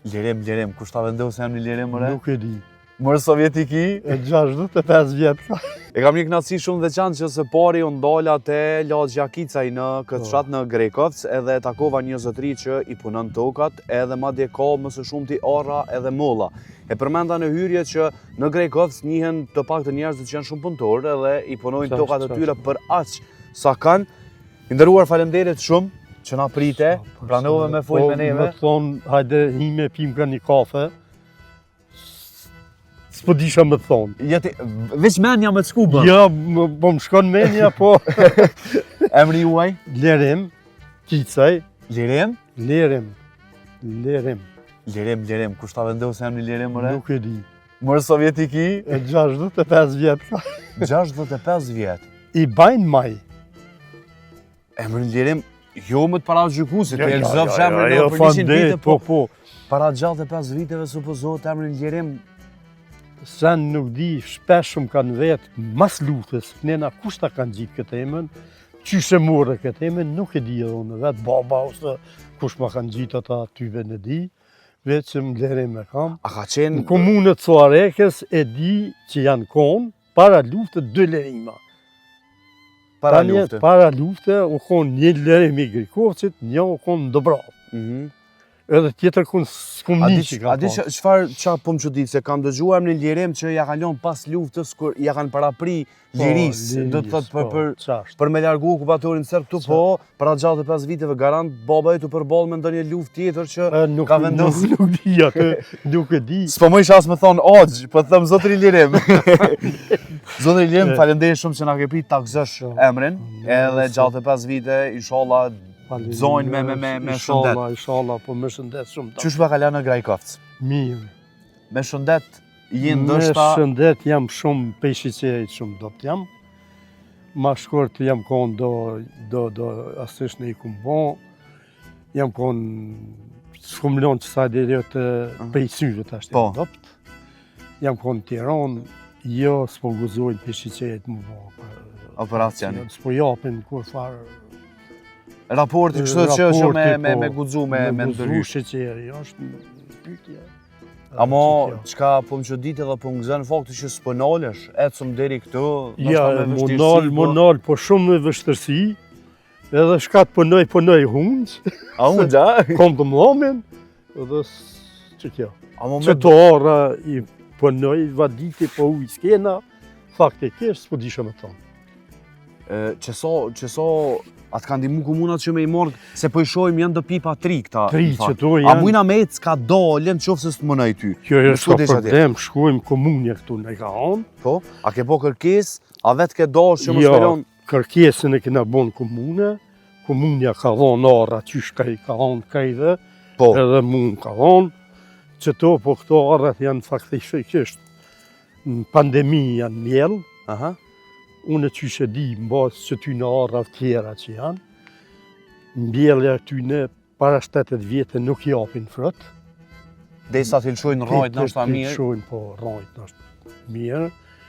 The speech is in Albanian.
Lirim, Lirim, kush ta vendos emrin Lirim more? Nuk e di. More sovjetik i? E 65 vjet ka. E kam një knaqësi shumë veçantë që së pari u ndala te lagja Kicaj në këtë po. fshat në Grejkovc edhe takova një zotri që i punon tokat edhe madje ka më së shumti arra edhe molla. E përmenda në hyrje që në Grejkovc njihen të paktën njerëzit që janë shumë punëtorë edhe i punojnë tokat e tyre për aq sa kanë. I nderuar faleminderit shumë që na prite, pranove me fol po, me neve. Me thonë, hajde hime pim ka një kafe. S'po disha me thonë. Ja ti, veç menja me të shku bë. Ja, po më shkon menja, po. Emri juaj? Lirim, Kicaj. Lirim? Lirim, Lirim. Lirim, Lirim, kush ta vendos emrin Lirim, more? Nuk e di. More sovjetik i? E 65 vjet. 65 vjet. I bajnë maj. Emrin Lirim, jo me të paragjyku, se të e gëzofsh emrin jo, për 100 vite, po, po. Para 65 viteve supozohet emrin Lirim. Sen nuk di, shpesh shumë kanë vetë, mas luftës, nena kush ta kanë gjitë këtë emën, qysh e more këtë emën, nuk e di edhe unë vetë, baba ose kush ma kanë gjitë ata atyve në di, veç që më Lirim e kam. A ka qenë... Në komunën e Suharekës e di që janë konë, para lufte dy Lirima. Para lufte? Para lufte, u konë një Lirim i Grejkovcit, një u konë në Dobravë. Mm Edhe tjetër kun s'kum ni që ka A di çfarë ça po më çudit se kam dëgjuar emrin Lirim që ja kanë lënë pas luftës kur ja kanë parapri po, lirisë, do të thotë për po, për për me largu okupatorin serb këtu po para 65 viteve garant baba yt u përball me ndonjë luftë tjetër që nuk, ka vendosur nuk, nuk di atë, nuk e di. S'po më isha as me thon axh, po them zotri Lirim. zotri Lirim, faleminderit shumë që na ke prit ta gëzosh emrin, edhe 65 vite, inshallah Zonjë me, me, me, me shëndet. Inshallah, inshallah, po me shëndet shumë ta. Qysh po kalon në Grajkovc? Mirë. Me shëndet je ndoshta... Me shëndet jam shumë pej sheqerit shumë dobt jam. Ma shkurt jam konë do, do, do, asisht në i kum bo. Jam konë, s'kum lonë që sa dhe të pej syve të ashtë po. dobt. Jam konë Tiranë, jo s'po guzojnë pej sheqerit më bo. Operacion. S'po japin kurrfarë Raporti kështu që është me me me po, guxu me me ndërhy. Sheqeri është pyetje. Amo çka po më çudit edhe po më gëzon fakti që s'po nalesh, ecëm deri këtu, ja, me vështirësi. Ja, po nal, po shumë me vështirësi. Edhe shka të punoj, punoj hunq. A hunq, a? Kom të mlomin, edhe që kjo. Amo me... Qëto arra i punoj, vaditi, po ujë s'kena, faktikisht, s'po disha me thonë. Që sa, që sa, a të kanë ndihmu komunat që me i marrë, se po i shohim janë do pipa tri këta. Tri që to janë. A mujna me ecë ka dalë në qoftë se s'të mënoj ty? Kjo jo, s'ka problem, shkojmë komunja këtu në ka onë. Po, a ke bo kërkesë, a vetë ke dashë që mos jo, me lonë? kërkesën e kena bo në komune, komunja ka dhonë arra qysh ka i ka dhonë krejve, po. edhe mu më ka dhonë, qëto po këto arrat janë faktikisht në pandemi janë mjellë, Aha. unë qysh e di në bazë qëtyne arrave tjera që janë, mbjellja këtyne para 70 vjetë nuk japin frut. Derisa t'i lëshojnë rrajt ndoshta mirë. T'i lëshojnë, po, rrajt ndoshta mirë.